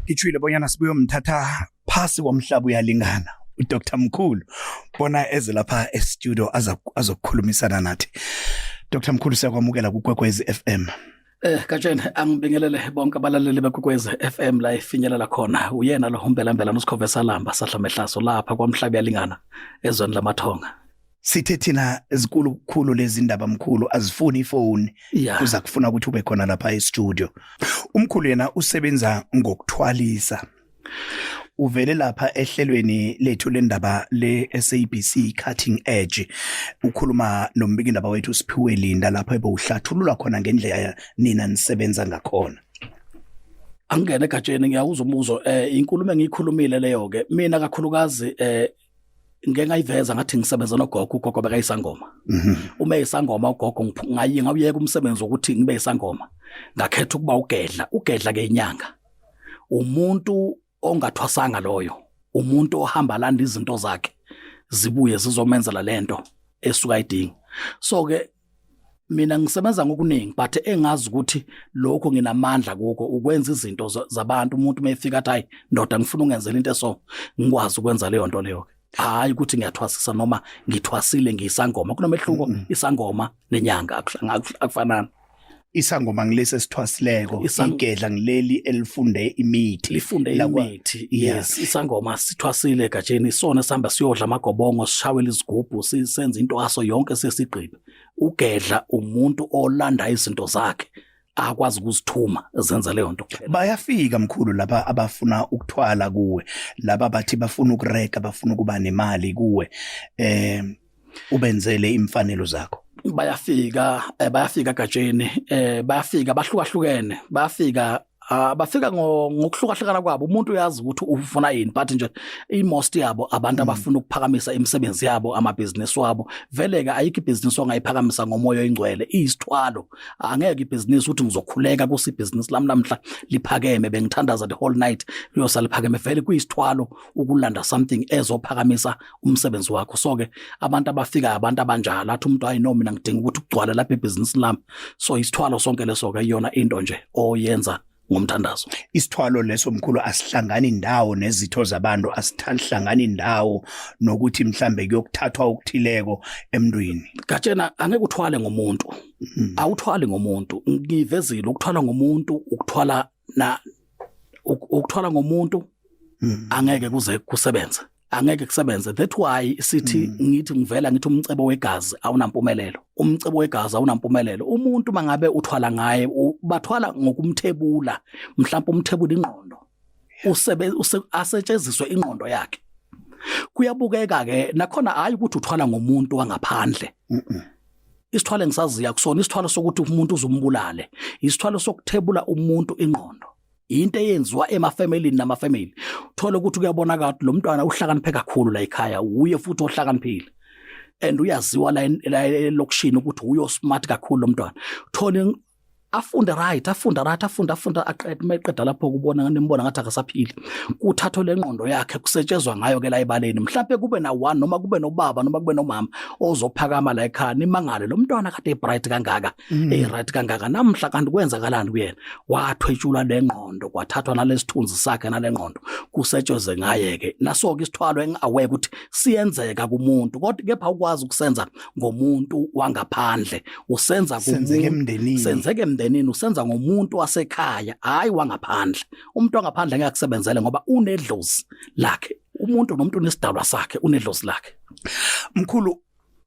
Ngitshwile bonyana sibuyomthatha phasi komhlaba uyalingana uDr Mkhulu bona eze lapha e-studio azokukhulumisana nathi. Dr Mkhulu, siyakwamukela kuKwekwezi FM. Gatsheni, angibingelele bonke abalaleli beKwekwezi FM la ifinyelela khona. Uyena lo umbelambela nosikhove salamba sahlamehlaso lapha kwamhlaba yalingana ezweni lamathonga. Sithe thina ezikulu kukhulu lezi ndaba, mkhulu, azifuni ifoni. Kuza kufuna ukuthi ube khona lapha e-studio. Umkhulu yena usebenza ngokuthwalisa. Uvele lapha ehlelweni lethu lendaba le SABC Cutting Edge, ukhuluma nombikindaba wethu Siphiwe Linda, lapho ebewuhlathulula khona ngendlela nina nisebenza ngakhona. Angene egatsheni, ngiyawuza umbuzo. Inkulumo engiyikhulumile leyo ke mina kakhulukazi ngeke ngayiveza, ngathi ngisebenza nogogo. Ugogo bekayisangoma. Uma eyisangoma ugogo, ngayi ngawuyeka umsebenzi wokuthi ngibe isangoma, ngakhetha ukuba ugedla. Ugedla ke inyanga, umuntu ongathwasanga loyo, umuntu ohamba landa izinto zakhe zibuye zizomenzela lento esuka idinga. So ke mina ngisebenza ngokuningi, but engazi ukuthi lokho nginamandla kuko ukwenza izinto zabantu. Umuntu mayefika athi, "Hayi ndoda, ngifuna ungenzela into eso," ngikwazi ukwenza leyo nto leyo. Hayi ukuthi ngiyathwasisa noma ngithwasile, ngiyisangoma. Kunomehluko, isangoma nenyanga akufanani. Isangoma ngilesi esithwasileko, igedla ngileli elifunde imithi. Lifunde imithi, yes. Isangoma sithwasile egatsheni, isona sihamba siyodla amagobongo, sishawele izigubhu, senze into aso yonke sesigqibe. Ugedla umuntu olanda izinto zakhe, akwazi ukuzithuma zenza leyo nto kuphela. Bayafika mkhulu laba abafuna ukuthwala kuwe, laba bathi bafuna ukureka, bafuna ukuba nemali kuwe, ubenzele imfanelo zakho? Bayafika, bayafika gatsheni, bayafika bahlukahlukene, bayafika, bafika ngokuhlukahlukana kwabo. Umuntu uyazi ukuthi ufuna yini, but nje i-most yabo abantu abafuna ukuphakamisa imisebenzi yabo, amabhizinisi wabo. Vele ke ayikho ibhizinisi ongayiphakamisa ngomoya oyingcwele, iyisithwalo. Angeke ibhizinisi uthi ngizokhuleka kusi ibhizinisi lami namhla liphakeme, bengithandaza the whole night, liyosala liphakeme. Vele kuyisithwalo ukulanda something ezophakamisa umsebenzi wakho. So ke abantu abafika, abantu abanjalo, athi umuntu, "Hayi no, mina ngidinga ukuthi kugcwale lapha ibhizinisi lami." So isithwalo sonke leso ke, iyona into nje oyenza ngomthandazo. Isithwalo leso mkhulu asihlangani indawo nezitho zabantu, asithahlangani indawo nokuthi mhlambe kuyokuthathwa okuthileko emntwini? Gatshena, angeke uthwale ngomuntu. Awuthwali ngomuntu. Ngivezile, ukuthwala ngomuntu, ukuthwala na ukuthwala ngomuntu angeke kuze kusebenze, angeke kusebenze. That why sithi, ngithi ngivela ngithi umcebo wegazi awunampumelelo, umcebo wegazi awunampumelelo. Umuntu mangabe uthwala ngaye, bathwala ngokumthebula, mhlawumbe umthebula ingqondo, usebe asetshenziswe ingqondo yakhe. Kuyabukeka ke nakhona, hayi ukuthi uthwala ngomuntu wangaphandle. Isithwalo engisaziya kusona isithwalo sokuthi umuntu uzumbulale, isithwalo sokuthebula umuntu ingqondo, into eyenziwa emafamilini namafamily. Uthole ukuthi kuyabonakala ukuthi lo mntwana uhlakaniphe kakhulu la ekhaya, uye futhi ohlakaniphile and uyaziwa la elokishini ukuthi uyo smart kakhulu lo mntwana. Uthole afunde right, afunde right, afunde, afunde, aqede. Uma eqeda lapho, kubona nimbona ngathi akasaphili, kuthathwe le ngqondo yakhe, kusetshezwa ngayo ke la ebaleni. Mhlawumbe kube na one, noma kube nobaba, noma kube nomama ozophakama la ekhaya, nimangale, lo mntwana kade bright kangaka, e right kangaka namhla, kanti kwenzakalani kuyena? Wathwetshulwa le ngqondo, kwathathwa nalesithunzi sakhe nale ngqondo, kusetshezwe ngaye ke. Naso ke isithwalo engi-aware ukuthi siyenzeka kumuntu, kodwa kepha ukwazi ukusenza ngomuntu wangaphandle, usenza Senzeke emndenini. Senzeke emndenini, usenza ngomuntu wasekhaya, hayi wangaphandle. Umuntu wangaphandle ngeke akusebenzele ngoba unedlozi lakhe. Umuntu nomuntu unesidalwa sakhe, unedlozi lakhe. Mkhulu,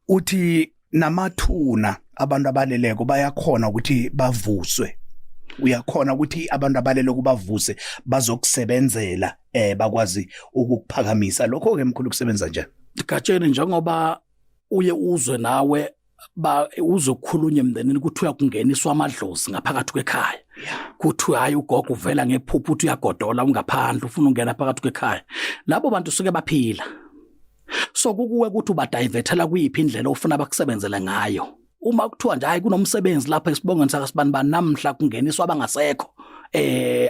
uthi namathuna abantu abaleleko bayakhona ukuthi bavuswe? Uyakhona ukuthi abantu abaleleko bavuse bazokusebenzela, bakwazi ukukuphakamisa? Lokho ke mkhulu kusebenza njani? Gatsheni, njengoba uye uzwe nawe, ba uzokhulunywa emndenini ukuthi uyakungeniswa amadlozi ngaphakathi kwekhaya, kuthiwe hayi, ugogo uvela ngephupho uthi uyagodola, ungaphandle, ufuna ungena phakathi kwekhaya. Labo bantu suke baphila, so kukuwe ukuthi ubadivertela kuyiphi indlela ofuna bakusebenzele ngayo. Uma kuthiwa nje hayi, kunomsebenzi lapha esibongweni sakasibani bani namhla, kungeniswa abangasekho.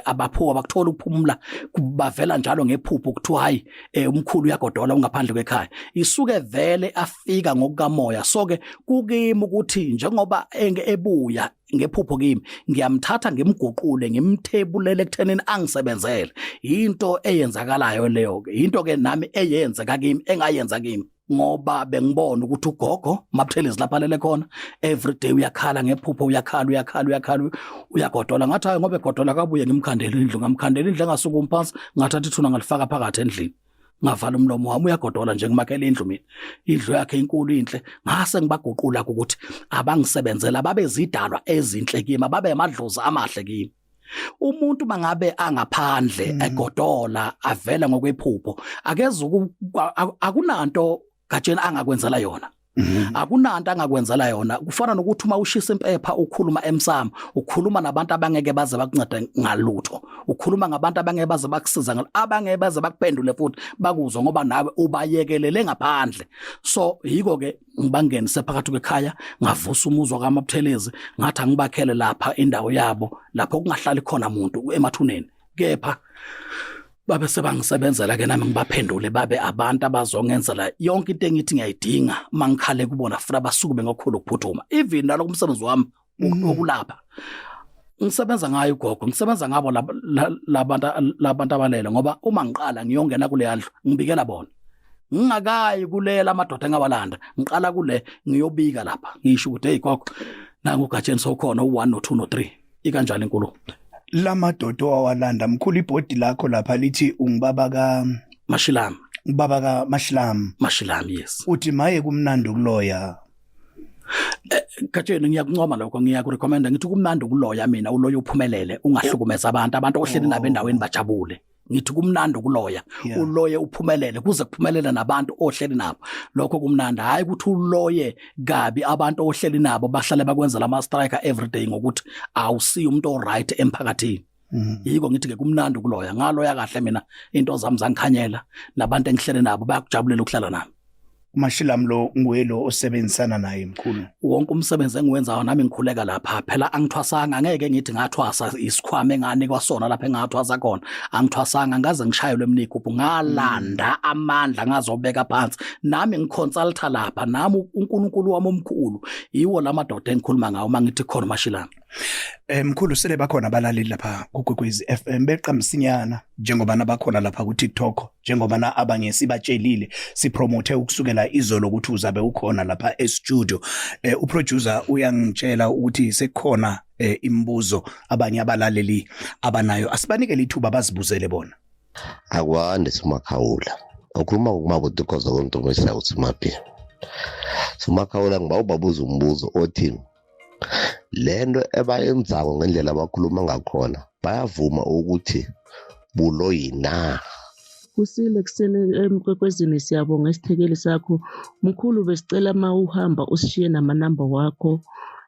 Abaphuwa bakuthola ukuphumula, bavela njalo ngephupho kuthiwa hayi, umkhulu uyagodola ungaphandle kwekhaya. Isuke vele afika ngokukamoya. So ke kukimi ukuthi njengoba ebuya ngephupho kimi, ngiyamthatha ngimguqule, ngimthebulele ekuthenini angisebenzele. Into eyenzakalayo leyo ke, into ke nami eyenzeka kimi, engayenza kimi, ngoba bengibona ukuthi ugogo Mabuthelezi lapha lele khona every day uyakhala ngephupho, uyakhala, uyakhala, uyakhala, uyagodola. Ngathi hayi, ngoba egodola kabuye ngimkhandele indlu. Ngamkhandela indlu engasukumi phansi, ngathatha ithuna ngalifaka phakathi endlini, ngavala umlomo wami. Uyagodola nje, ngimakhela indlu mina, indlu yakhe inkulu, inhle. Ngase ngibaguqula ukuthi abangisebenzela babe zidalwa ezinhle kimi, babe amadlozi amahle kimi. Umuntu mangabe angaphandle egodola avela ngokwephupho, akeze akunanto Gatsheni angakwenzela yona. Akunanto angakwenzela yona. Kufana nokuthi uma ushisa impepha ukhuluma emsamo, ukhuluma nabantu abangeke baze bakuncede ngalutho, ukhuluma ngabantu abangeke baze bakusiza ngalo, abangeke baze bakuphendule futhi bakuzwe, ngoba nawe ubayekelele ngaphandle. So yiko ke ngibangenise phakathi kwekhaya, ngavusa umuzwa kaMabuthelezi, ngathi angibakhele lapha indawo yabo lapho kungahlali khona umuntu emathuneni. Kepha babe sebangisebenzela ke, nami ngibaphendule babe abantu abazongenzela yonke into engithi ngiyayidinga. Mangikhale kubona futhi abasukume ngokukhulu ukuphuthuma, even naloko umsebenzi wami wokulapha ngisebenza ngayo ugogo, ngisebenza ngabo labantu abalele, ngoba uma ngiqala ngiyongena kule ndlu ngibikela bona, ngingakayi kulela amadoda engawalanda, ngiqala kule ngiyobika lapha, ngisho ukuthi hey gogo, nangu uGatsheni sowukhona u1 no2 no3, ikanjalo inkulumo. Lamadoda owawalanda, mkhulu, ibhodi lakho lapha lithi ungubaba ka Mashilami. Ubaba ka Mashilami. Mashilami, yes. Uthi maye kumnandi ukuloya. Gatsheni, ngiyakuncoma lokho, ngiyakurecommenda. Ngithi kumnandi ukuloya mina, uloya uphumelele, ungahlukumeza abantu ohleli nabo endaweni bajabule. Ngithi kumnandi ukuloya, uloye uphumelele, kuze kuphumelele nabantu ohleli nabo, lokho kumnandi. Hayi ukuthi uloye kabi, abantu ohleli nabo bahlale bakwenzela ama striker every day ngokuthi awusiyo umuntu oright emphakathini. Yiko ngithi ke kumnandi ukuloya. Ngaloya kahle mina, into zami zangikhanyela, nabantu engihlele nabo bayakujabulela ukuhlala nami. Mashilam lo nguye lo osebenzisana naye, mkhulu? Wonke umsebenzi engiwenzayo nami ngikhuleka lapha. Phela angithwasanga, angeke ngithi ngathwasa. Isikhwama enganikwa sona lapha engathwasa khona, angithwasanga, ngaze ngishayelwe emnigubhu, ngalanda amandla, ngazobeka phansi nami ngiconsulta lapha nami. uNkulunkulu wami omkhulu yiwo lamadoda engikhuluma ngawo mangithi khona Mashilana. Mkhulu, sele bakhona abalaleli lapha kuGwegwezi FM, beqa msinyana njengoba nabakhona lapha ku TikTok, njengoba na abanye sibatshelile, sipromote ukusukela izolo ukuthi uzabe ukhona lapha e studio. Uproducer uyangitshela ukuthi sekukhona imibuzo abanye abalaleli abanayo, asibanikele ithuba bazibuzele bona. Akwande Sumakhawula, ukhuluma kumabuti kontomisa uSimapi. Sumakhawula, ngiba ubabuza umbuzo othi lento ebayenzako ngendlela abakhuluma ngakhona, bayavuma ukuthi buloyi na? Kusile kusele emkwekwezini, siyabonga isithekeli sakho. Mkhulu, besicela uma uhamba usishiye namanamba wakho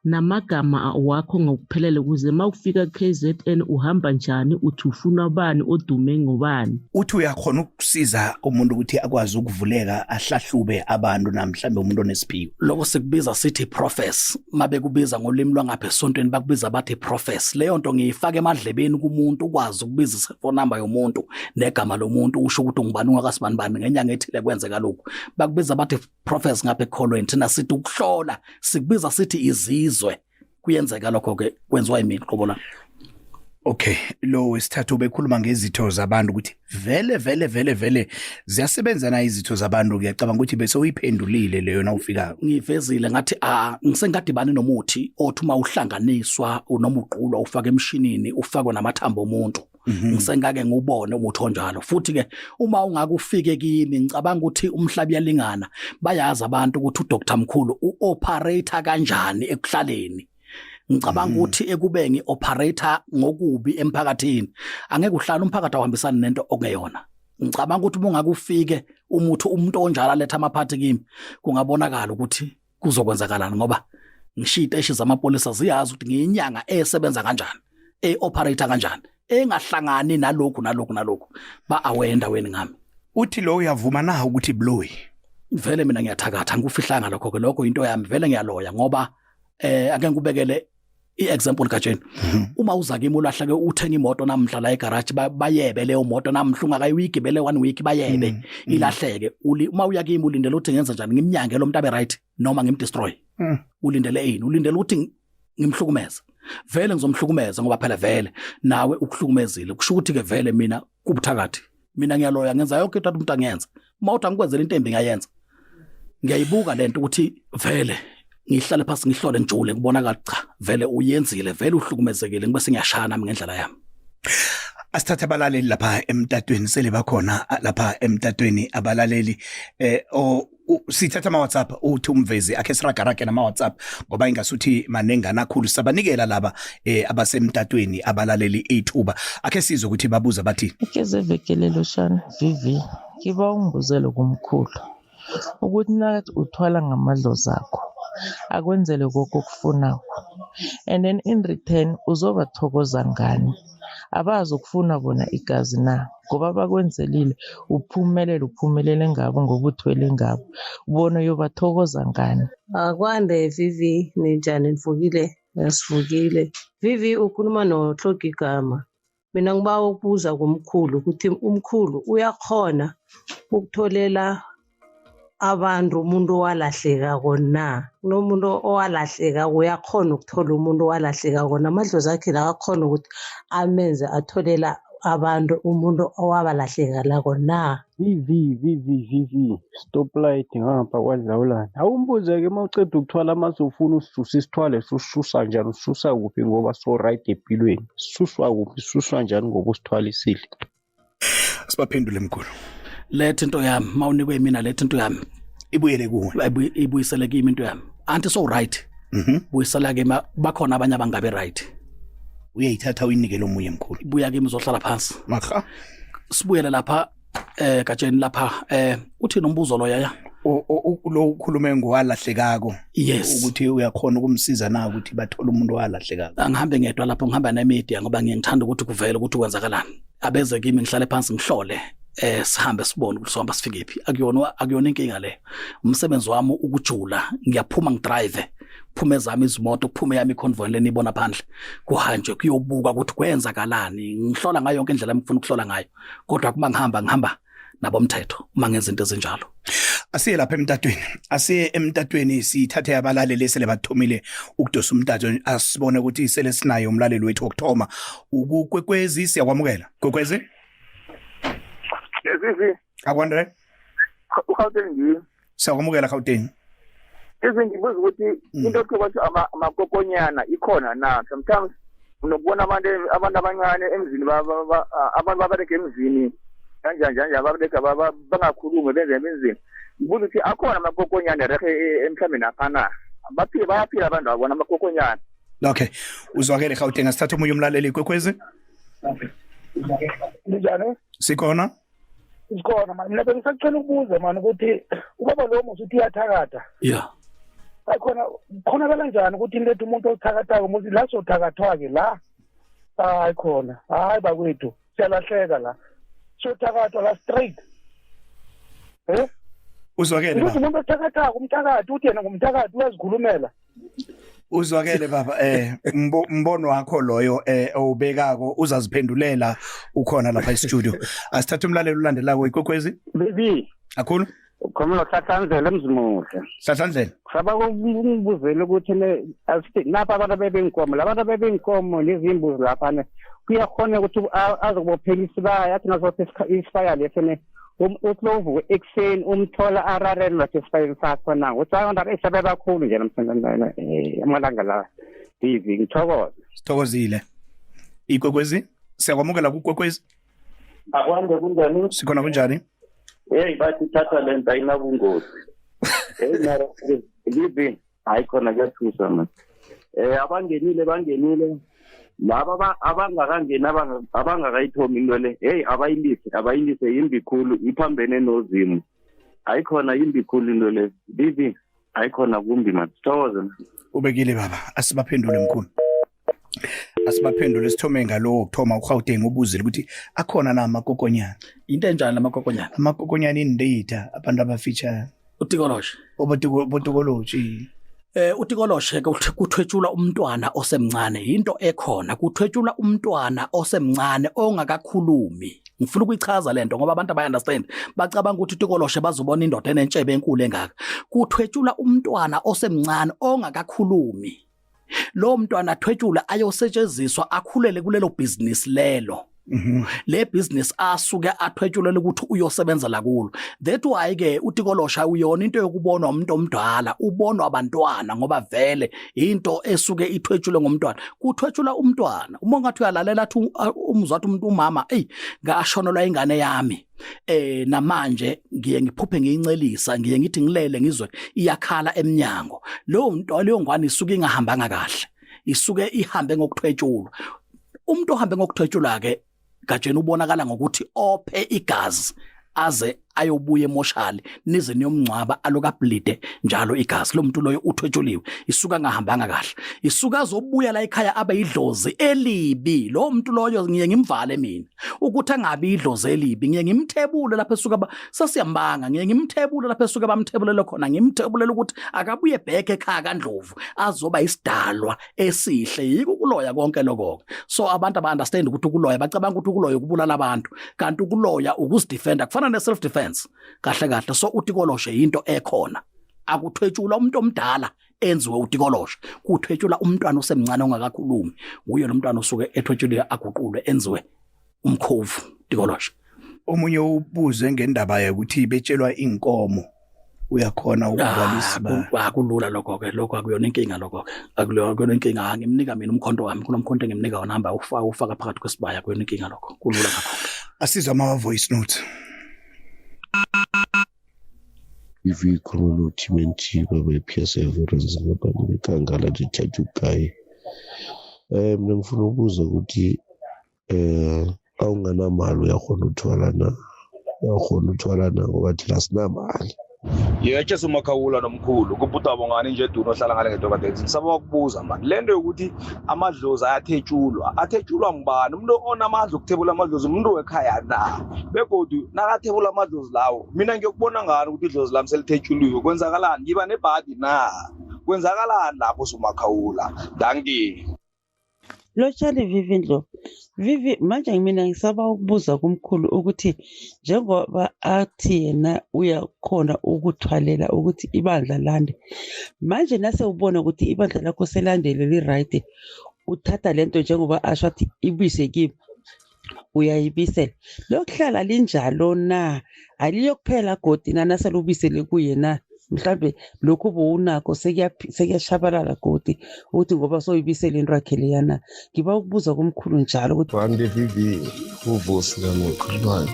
namagama wakho ngokuphelele, ukuze uma ufika KZN uhamba njani, uthi ufuna bani, odume ngobani. Uthi uyakhona ukusiza umuntu ukuthi akwazi ukuvuleka, ahlahlube abantu, namhlanje umuntu onesiphiwo? Lokho sikubiza sithi prophes. Mabekubiza ngolimi lwangapha esontweni bakubiza bathi prophes. Leyo nto ngiyifaka emadlebeni kumuntu, ukwazi ukubiza i-phone number yomuntu negama lomuntu, usho ukuthi ungubani, ungakasibani bani, ngenyanga ethile kwenzeka lokhu. Bakubiza bathi prophes ngapha ekholweni, thina sithi ukuhlola, sikubiza sithi izizwe. Kuyenzeka lokho ke, kwenziwa yimina qobo la. Okay, lo wesithathu ubekhuluma ngezitho zabantu, ukuthi vele vele vele vele ziyasebenza na izitho zabantu. Ngiyacabanga ukuthi bese uyiphendulile leyo na ufika. Ngivezile, ngathi a ngisengadibani nomuthi othi uma uhlanganiswa noma uqulwa ufake emshinini, ufakwe namathambo omuntu. Ngisengake ngiwubone umuthi onjalo. Futhi ke uma ungake ufike kimi, ngicabanga ukuthi umhlaba uyalingana, bayazi abantu ukuthi uDr Mkhulu uoperator kanjani ekuhlaleni. Ngicabanga ukuthi ekube ngi-operator ngokubi emphakathini, angeke uhlale umphakathi awuhambisani nento okungeyona. Ngicabanga ukuthi uma ungake ufike umuthi, umuntu onjalo aletha amaphathi kimi, kungabonakala ukuthi kuzokwenzakalani, ngoba ngishiya iteshi zamapolisa ziyazi ukuthi ngiyinyanga esebenza kanjani, e-operator kanjani, engahlangani nalokhu nalokhu nalokhu, ba-aware endaweni ngami. Uthi lo uyavuma na ukuthi buloyi? Vele mina ngiyathakatha, ngikufihlanga lokho ke, lokho into yami vele, ngiyaloya ngoba ake ngikubekele I-example Gatsheni, uma uza kimi ulahleke, uthenga imoto namhla la egarage, bayebe leyo moto namhla ungakayigibele one week, bayebe, ilahleke. Uma uya kimi ulindele ukuthi ngenza njani? Ngimnyange lo muntu abe right noma ngimdestroy? Ulindele ini? Ulindele ukuthi ngimhlukumeze? Vele ngizomhlukumeza, ngoba phela vele nawe ukuhlukumezile. Kusho ukuthi ke vele mina kubuthakathi, mina ngiyaloya, ngenza yonke into athi umuntu angenza. Uma uthi angikwenzela into embi, ngiyayenza. Ngiyayibuka lento ukuthi vele ngihlale phansi, ngihlole, ngijule, kubonakala cha, vele uyenzile, vele uhlukumezekile, ngibe sengiyashaya nami ngendlela yami. Asithathe abalaleli lapha emtatweni, sele bakhona lapha emtatweni abalaleli. Sithatha ama WhatsApp, uthi umvezi akhe siragarage nama WhatsApp ngoba ingasuthi manengana akhulu. Sabanikela laba abasemtatweni abalaleli ithuba, akhe sizwe ukuthi babuza bathi. Ikezevekele shana VV, ngiba ungibuzele kumkhulu ukuthi nakathi uthwala ngamadlozi akho, akwenzele konke okufunako, and then in return uzobathokoza ngani? Abazokufuna bona igazi na, ngoba bakwenzelile uphumelele, uphumelele ngabo ngoba uthwele ngabo, bona uyobathokoza ngani? Akwande VV, ninjani? Nivukile? Sivukile. VV, ukhuluma noHlogi Gama. Mina ngibawa ukubuza kumkhulu ukuthi umkhulu uyakhona ukutholela abantu umuntu owalahlekako na? Kunomuntu owalahlekako, uyakhona ukuthola umuntu owalahlekako namadlozi akhe la, akhona ukuthi amenze atholela abantu umuntu owabalahlekelako na? VV VV VV, stoplight ngapha kwadlawulana. Awumbuze-ke, uma uceda ukuthwala, mase ufuna usisusa isithwale, susisusa njani, usisusa kuphi, ngoba so right empilweni, sisuswa kuphi, sisuswa njani, ngoba usithwalisile? Sibaphendule, mkhulu. Letha into yami mawunikwe mina, letha into yami. Ibuyele kuwe. Ibuyisele kimi into yami, anti so right. Buyisela ke, bakhona abanye abangabe right. Uyayithatha uyinikele omunye, mkhulu? Buya kimi, uzohlala phansi. Maha. Sibuyele lapha Gatsheni, lapha uthini umbuzo lo yaya? Lo ukhulume ngowalahlekako. Yes. Ukuthi uyakhona ukumsiza na ukuthi bathole umuntu owalahlekako? Angihambe ngedwa lapho, ngihamba nemedia ngoba ngiye ngithanda ukuthi kuvele ukuthi kwenzakalani. Abeze kimi, ngihlale phansi, ngihlole, sihambe sibone ukuthi sohamba sifike phi. Akuyona inkinga le. Umsebenzi wami ukujula, ngiyaphuma, ngidrive, kuphume ezami izimoto, kuphume yami iconvoy lenibona phandle, kuhanjwe kuyobuka ukuthi kwenzakalani. Ngihlola ngayo yonke indlela engifuna ukuhlola ngayo, kodwa kuma ngihamba, ngihamba nabomthetho uma ngenza into ezinjalo. Asiye lapha emtatweni, asiye emtatweni, sithathe abalaleli esele bathomile ukudosa umtato. Asibone ukuthi sele sinaye umlaleli wethu wokuthoma ukuKwekwezi. Siyakwamukela, Kwekwezi. Sisi. Akwandre. uGauteng ngimi. Siyakwamukela, Gauteng. Sisi, ngibuza ukuthi into ekuthiwa bathi amakokonyana ikhona na? Sometimes unokubona abantu abancane emzini, abantu babereka emzini kanjani njani, babereka bangakhulumi, benze emzini. Ngibuza ukuthi akhona amakokonyana rehe emhlambeni naphana? Baphile, bayaphila abantu abona amakokonyana? Okay, uzwakele, Gauteng. Asithathe omunye umlaleli, Kwekwezi. Ninjani? Sikhona. Sikhona mani. Mina bengisacela ukubuza mani ukuthi ubaba lo musi uthi uyathakatha. Hayi khona, khonakala njani ukuthi nilethe umuntu othakathako musi la sothakathwa-ke la? Hayi khona, hayi bakwethu, siyalahleka la. Sothakathwa la straight. Eh? Uzwakele. Ukuthi umuntu othakathako, umthakathi, uthi yena ngumthakathi, uyazikhulumela. Uzwakele baba, mbono wakho loyo owubekako, uzaziphendulela, ukhona lapha e-studio. Asithathe umlaleli ulandelako, Ikwekwezi. Bibi. Akhulu. Ukhuluma noHlahlandlela eMzimuhle. Hlahlandlela. Kusaba ukungibuzela ukuthi ne asithi napha abantu bebeyinkomo, labantu abebeyinkomo nezimbuzi lapha ne, kuyakhona ukuthi azokubophela isibaya, athi nasopha isibaya leso ne, uthi lo uvuke ekuseni umthola ararelwa lapha esibayeni sakho na? Uthi abantu abesabe bakhulu nje namhlanje amalanga la. Bibi, ngithokoze. Sithokozile. Ikwekwezi, siyakwamukela kuKwekwezi. Akwande, kunjani? Sikhona, kunjani? Hey, bathi thatha lento, ayinabungozi. Hey mara Livi, hayi khona kuyathusa man. Abangenile bangenile. Laba abangakangeni, abangakayithomi into le, hey, abayilise, abayilise, yimbi khulu, iphambene nozimu. Hayi khona, yimbi khulu into le. Livi, hayi khona kumbi man. Sithokoze. Ubekile baba, asibaphendule mkhulu. Asibaphendule, sithome ngalo wokuthoma, uGauteng, ubuzile ukuthi akhona na amakokonyana. Into enjani amakokonyana? Amakokonyana indita, abantu abafitshane. Utikoloshe. Obotikoloji. Eh utikoloshe ke kuthwetshulwa umntwana osemncane into ekhona kuthwetshulwa umntwana osemncane ongakakhulumi. Ngifuna ukuyichaza lento ngoba abantu abay understand bacabanga ukuthi utikoloshe bazobona indoda enentshebe enkulu engaka. Kuthwetshulwa umntwana osemncane ongakakhulumi. Lo mntwana athwetshulwe ayosetshenziswa akhulele kulelo business lelo. Le business asuke athwetshulele ukuthi uyosebenza la kulo. That why ke utikolosha uyona into yokubonwa umuntu omdala, ubonwa abantwana ngoba vele into esuke ithwetshulwe ngomntwana. Kuthwetshulwa umntwana. Uma ungathi uyalalela athi umzwa athi umuntu umama, ey ngashonelwa ingane yami. Namanje ngiye ngiphuphe ngiyincelisa, ngiye ngithi ngilele ngizwe iyakhala emnyango. Leyo nto leyo ngwane isuke ingahambanga kahle. Isuke ihambe ngokuthwetshulwa. Umuntu ohambe ngokuthwetshulwa ke gajeni ubonakala ngokuthi ophe igazi aze ayobuya emoshali nize niyomngcwaba aloku ablide njalo igazi lo muntu loyo uthwetshuliwe, isuka angahambanga kahle, isuka azobuya la ekhaya abe idlozi elibi. Lo muntu loyo ngiye ngimvale mina ukuthi angabi idlozi elibi, ngiye ngimthebule lapho esuka sasiyambanga, ngiye ngimthebule lapho esuka bamthebulele khona, ngimthebulele ukuthi akabuye bheke ekhaya kaNdlovu azoba isidalwa esihle. Yiko ukuloya konke lokho. So abantu aba understand ukuthi ukuloya, bacabanga ukuthi ukuloya ukubulala abantu, kanti ukuloya ukuzidefenda, kufana ne self defense kahle kahle. So utikoloshe into ekhona, akuthwetshulwa umuntu omdala enziwe utikoloshe, kuthwetshulwa umntwana osemncane ongakakhulumi. Uye lo mntwana osuke ethwetshuliwe aguqulwe enziwe umkhovu tikoloshe. Omunye ubuze ngendaba yokuthi betshelwa inkomo, uyakhona ukuvala isibaya? Akulula lokho ke, lokho akuyona inkinga, lokho ke akuyona inkinga. Ngimnika mina umkhonto wami, kunomkhonto engimnika wona, hamba ufaka phakathi kwesibaya, akuyona inkinga lokho, kulula kakhulu. Asizwe ama voice notes. Ivikhulu noTMNT baba i-PSF ngaphandle bekhangala ndithatha ugayi. Mina ngifuna ukubuza ukuthi awunganamali uyakhona ukuthwala na? Uyakhona ukuthwala na ngoba thina asinamali. Yetshe sumakhawula nomkhulu kubhuda bongani nje duno ohlala ngale ngedwa Days. Ngisaba ukubuza mani lento yokuthi amadlozi ayathetshulwa, athetshulwa ngubani? Umuntu onamandla okuthebula amadlozi umuntu wekhaya na? Begodu nakathebula amadlozi lawo, mina ngiyokubona ngani ukuthi idlozi lami selithetshulwiwe? Kwenzakalani? Ngiba nebhadi na? Kwenzakalani lapho sumakhawula? Dankie. Lotshani Vivi Ndlovu. Vivi, manje mina ngisaba ukubuza kumkhulu ukuthi njengoba athi yena uyakhona ukuthwalela ukuthi ibandla lande, manje nase ubona ukuthi ibandla lakho selandele li-right, uthatha lento njengoba asho athi ibuyise kimi, uyayibisela, lokuhlala linjalo na? Aliyokuphela godi na nasele ubuyisele kuye na? Mhlambe lokhu bowunakho sekuyashabalala godi ukuthi ngoba soyibisele into yakhe leyana. Ngiba ukubuza kumkhulu njalo ukuthi Wande Vivi, uVusi lami ngikhulumayo.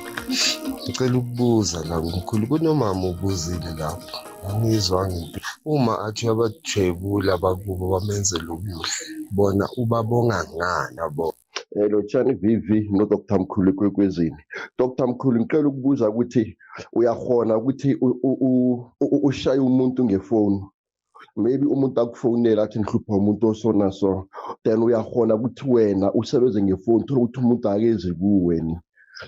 Ngicela ukubuza la kumkhulu, kunomama ubuzile lapho, angizwanga into. Uma athi uyabajwebula bakubo bamenzela okuhle, bona ubabonga ngani abo? Lotshani VV no Dr Mkhulu Kwekwezini. Dr Mkhulu, ngicela ukubuza ukuthi uyakhona ukuthi ushaye umuntu ngefoni, maybe umuntu akufonela athi ngihlupha umuntu osona so, then uyakhona ukuthi wena usebenze ngefoni, thola ukuthi umuntu akezi kuwe, ni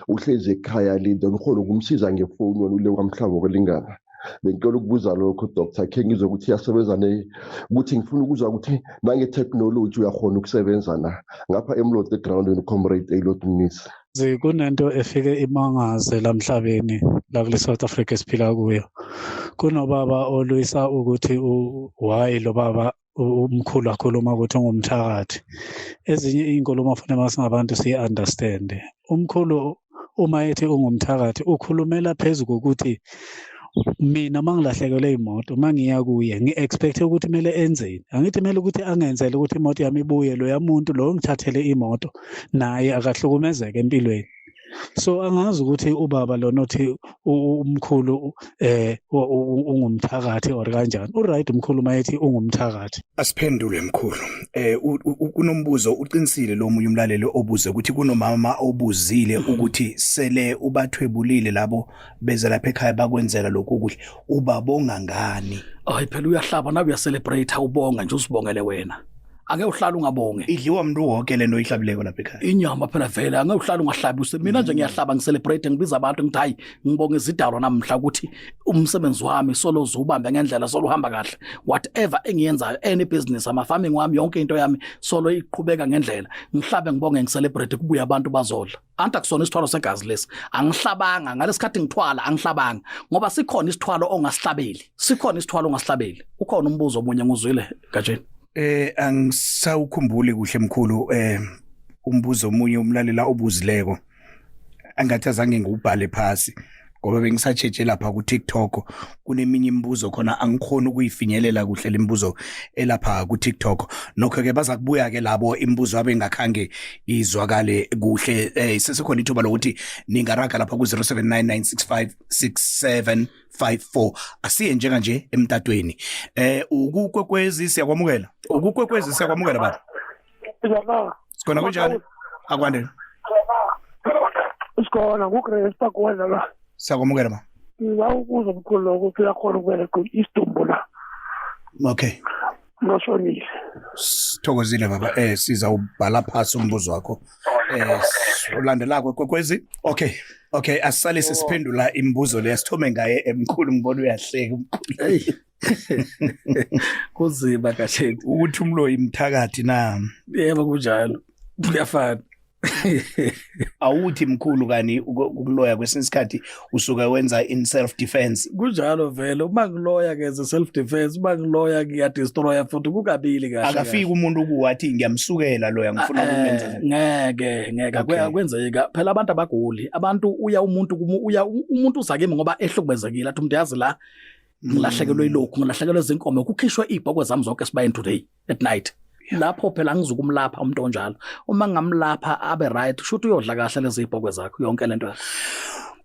uhlezi ekhaya le, then ukhona ukumsiza ngefoni wena ule kwamhlaba okulingana. Bengicela ukubuza lokho Dr, khe ngizwe ukuthi iyasebenza ne ukuthi ngifuna ukuzwa ukuthi nange-technology uyakhona ukusebenza na ngapha emloti egroundweni. Comrade Elot Mnisi. Kunento efike imangaze lamhlabeni la kule South Africa esiphila kuyo. Kunobaba olwisa ukuthi why lo baba umkhulu akhuluma ukuthi ungumthakathi. Ezinye iy'nkulumo fanele masingabantu siyi-understand. Umkhulu uma ethi ungumthakathi ukhulumela phezu kokuthi mina mangilahlekelwe imoto, mangiya kuye ngi-expect ukuthi kumele enzeni. Angithi kumele ukuthi angenzele ukuthi imoto yami ibuye, loya muntu lo ongithathele imoto naye akahlukumezeke empilweni. So angazi ukuthi ubaba lona othi umkhulu ungumthakathi or kanjani. U-right umkhulu mayethi ungumthakathi. Asiphendule mkhulu. Kunombuzo, uqinisile lo munye umlaleli obuze ukuthi kunomama obuzile ukuthi sele ubathwebulile labo beze lapha ekhaya bakwenzela lokhu kuhle, ubabonga ngani? Hayi phela uyahlaba nawe, uyacelebrate, ubonga nje, usibongele wena. Ake uhlala ungabonge. Idliwa umuntu wonke lento oyihlabileko lapha ekhaya. Inyama phela vele angeke uhlala ungahlabi use mina nje ngiyahlaba ngicelebrate ngibiza abantu ngithi hayi ngibonga izidalwa namhla ukuthi umsebenzi wami solo uzubambe ngendlela solo uhamba kahle whatever engiyenzayo any business ama farming wami yonke into yami solo iqhubeka ngendlela ngihlabe ngibonge ngicelebrate kubuya abantu bazodla anti akusona isithwalo segazi lesi angihlabanga ngalesikhathi ngithwala angihlabanga ngoba sikhona isithwalo ongasihlabeli sikhona isithwalo ongasihlabeli ukhona umbuzo omunye nguzwile gatsheni Eh angisawukhumbuli kuhle mkhulu eh umbuzo omunye umlalela obuzileko angathi azange ngiwubhale phasi ngoba bengisatsheje lapha ku-TikTok kuneminye imibuzo khona angikhoni ukuyifinyelela kuhle lemibuzo elapha ku-TikTok nokho ke baza kubuya ke labo imibuzo abengakhange izwakale kuhle eh sesekhona ithuba lokuthi ningaraga lapha ku-0799656754 asiye njenganje emtatweni eh ukukwekwezi siyakwamukela ukukwekwezi siyakwamukela baba sikhona kunjani akwande sikhona ngugrace pakwena la siyakwamukela ma ngiba ukuza mkhulu lokho ukuthi uyakhona ukubereka isidumbu la okay noshonile sithokozile baba eh sizawubhala phasi umbuzo wakho eh ulandelako kwekwezi okay okay asisale sisiphendula imibuzo le sithome ngaye emkhulu ngibona uyahleka umkhulu hey kunzima kahle ukuthi umloyi mthakathi na yebo kunjalo kuyafana awuthi mkhulu kani ukuloya kwesinye isikhathi usuke wenza in self defense kunjalo vele uma ngiloya ngenza self defense uma ngiloya ngiyadestroya futhi kukabili kahle akafiki umuntu kuwathi ngiyamsukela loya ngifuna ukumenza ngeke ngeke akwenzeka phela abantu abaguli abantu uya umuntu uya umuntu uza kimi ngoba ehlukumezekile athi umuntu yazi la ngilahlekelwe ilokhu ngilahlekelwe izinkomo kukhishwe ibhokwe zami zonke esibayeni today at night lapho phela angizukumlapha umuntu onjalo uma ngingamlapha abe right kusho ukuthi uyodla kahle lezi ibhokwe zakho yonke lento yakho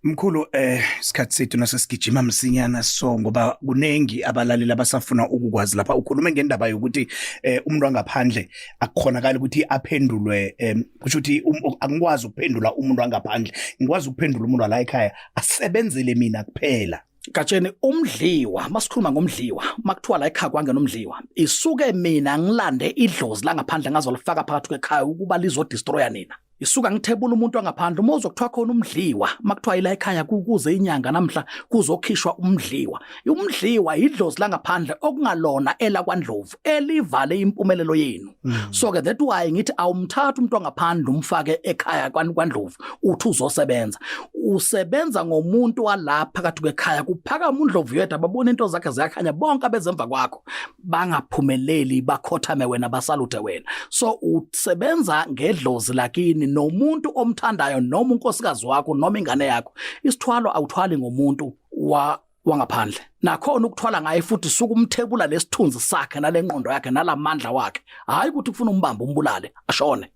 Mkhulu eh isikhathi sethu nasesigijima msinyana so ngoba kunengi abalaleli abasafuna ukukwazi lapha ukhulume ngendaba yokuthi eh umuntu angaphandle akukhonakala ukuthi aphendulwe eh kusho ukuthi angikwazi ukuphendula umuntu angaphandle ngikwazi ukuphendula umuntu la ekhaya asebenzele mina kuphela Gatsheni umdliwa masikhuluma ngomdliwa makuthiwa la ekhaya kwangena umdliwa isuke mina ngilande idlozi langaphandle ngazolifaka phakathi kwekhaya ukuba lizodestroya nina isuka ngithebula umuntu wangaphandle uma uzokuthiwa khona umdliwa makuthiwa ila ekhaya kuze inyanga namhla kuzokhishwa umdliwa umdliwa idlozi langaphandle okungalona elakwandlovu elivale impumelelo yenu mm. so ke that why ngithi awumthatha umuntu wangaphandle umfake ekhaya kwandlovu uthi uzosebenza usebenza ngomuntu wala phakathi kwekhaya kuphakama undlovu yedwa babona into zakhe ziyakhanya bonke abezemva kwakho bangaphumeleli bakhothame wena basaluthe wena so usebenza ngedlozi lakini nomuntu omthandayo noma unkosikazi wakho noma ingane yakho isithwalo awuthwali ngomuntu wa wangaphandle nakhona ukuthwala ngaye futhi suka umthebula lesithunzi sakhe nalenqondo yakhe nalamandla wakhe hayi ukuthi ufuna umbamba umbulale ashone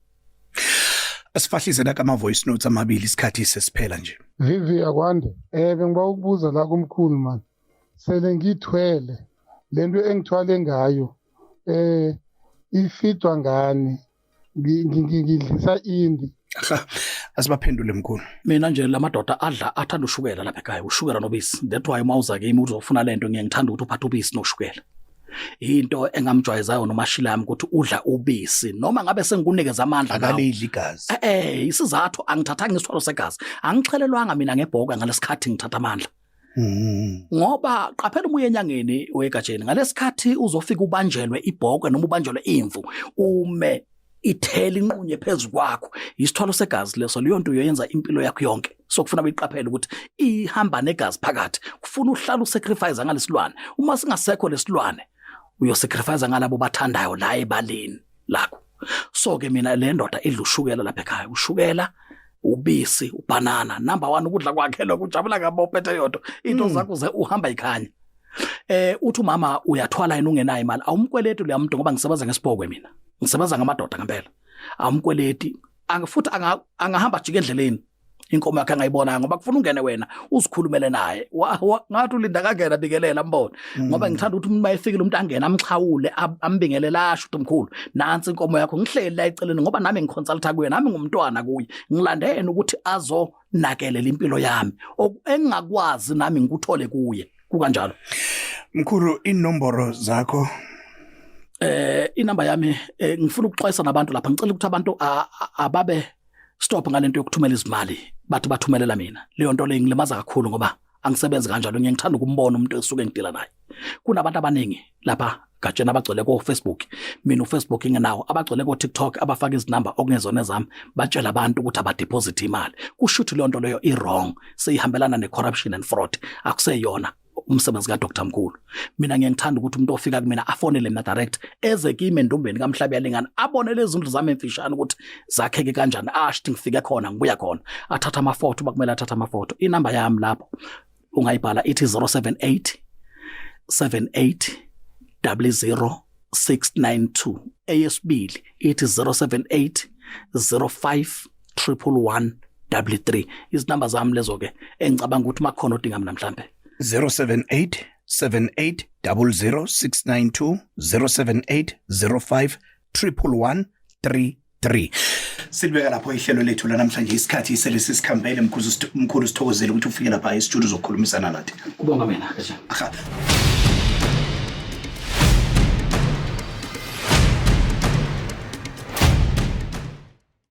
asifahlise naka ama voice notes amabili isikhathi sesiphela nje Vivi akwande eh bengiba ukubuza la kumkhulu man sele ngithwele lento engithwale ngayo eh ifidwa ngani ngidlisa indi Aha asibaphendule mkhulu mina nje lamadoda adla athanda ushukela lapha ekhaya ushukela nobisi that why uma uza kimi uzofuna lento ngiye ngithanda ukuthi uphathe ubisi noshukela into engamjwayezayo nomashila yami ukuthi udla ubisi noma ngabe sengikunikeza amandla akalidli igazi eh, eh isizathu angithathanga isithwalo segazi angixhelelwanga mina ngebhoka ngalesikhathi ngithatha amandla Mm. Ngoba qaphela umuye enyangeni wegatsheni ngalesikhathi uzofika ubanjelwe ibhokwe noma ubanjelwe imvu ume ithela inqunye phezu kwakho isithwalo segazi leso leyo nto uyoyenza impilo yakho yonke so kufuna beyiqaphele ukuthi ihamba negazi phakathi kufuna uhlala usacrifice ngalesilwane uma singasekho lesilwane uyosacrifice ngalabo bathandayo la ebaleni lakho so ke mina le ndoda idla ushukela lapha ekhaya ushukela ubisi ubanana number 1 ukudla kwakhe lokho ujabula ngabo uphethe yodwa into zakho ze uhamba ikhanya eh uthi umama uyathwala yena ungenayo imali awumkweleti lo muntu ngoba ngisebenza ngesibhokwe mina ngisebenza ngamadoda ngempela awumkweleti futhi angahamba ajike endleleni inkomo yakhe angayibona ngoba kufuna ungene wena uzikhulumele naye ngathi ulinda kangena bikelela mbone ngoba ngithanda ukuthi umuntu mayefikile umuntu angena amxhawule ambingelele asho ukuthi mkhulu nansi inkomo yakho ngihleli la eceleni ngoba nami ngiconsulta kuye nami ngumntwana kuye ngilande yena ukuthi azonakelela impilo yami engingakwazi nami ngikuthole kuye kukanjalo mkhulu inomboro zakho Inamba yami, ngifuna ukuxwayisa nabantu lapha, ngicela ukuthi abantu ababe stop ngalento yokuthumela izimali, bathi bathumelela mina. Leyo nto leyo ngilimaza kakhulu ngoba angisebenzi kanjalo. Ngiye ngithanda ukumbona umuntu esuke ngidila naye. Kunabantu abaningi lapha gatsheni abagcwele ko-Facebook, mina uFacebook ngenawo, abagcwele ko-TikTok, abafaka izinamba okungezona ezami, batshela abantu ukuthi abadeposit imali. Kusho ukuthi leyo nto leyo i-wrong, seyihambelana ne-corruption and fraud, akuseyona umsebenzi kaDr Mkhulu. Mina ngiye ngithanda ukuthi umuntu ofika kumina afonele mina direct, eze kimi endumbeni kaMhlaba yalingana, abone lezi zindlu zami emfishane ukuthi zakheke kanjani, asho ukuthi ngifike khona, ngibuya khona, athatha amafoto uma kumele athathe amafoto. Inamba yami lapho ungayibhala, ithi 078 78 00 692. Eyesibili ithi 078 05 111 33. Izinamba zami lezo ke, engicabanga ukuthi makhona odinga mina mhlambe. 078 78 00 692, 078 05 111 33. Silibeka lapho ihlelo lethu lanamhlanje, isikhathi sele sisikhambele. Mkhulu, mkhulu, sithokozele ukuthi ufike lapha estudio uzokhulumisana nathi. Kubonga mina ke. Aha.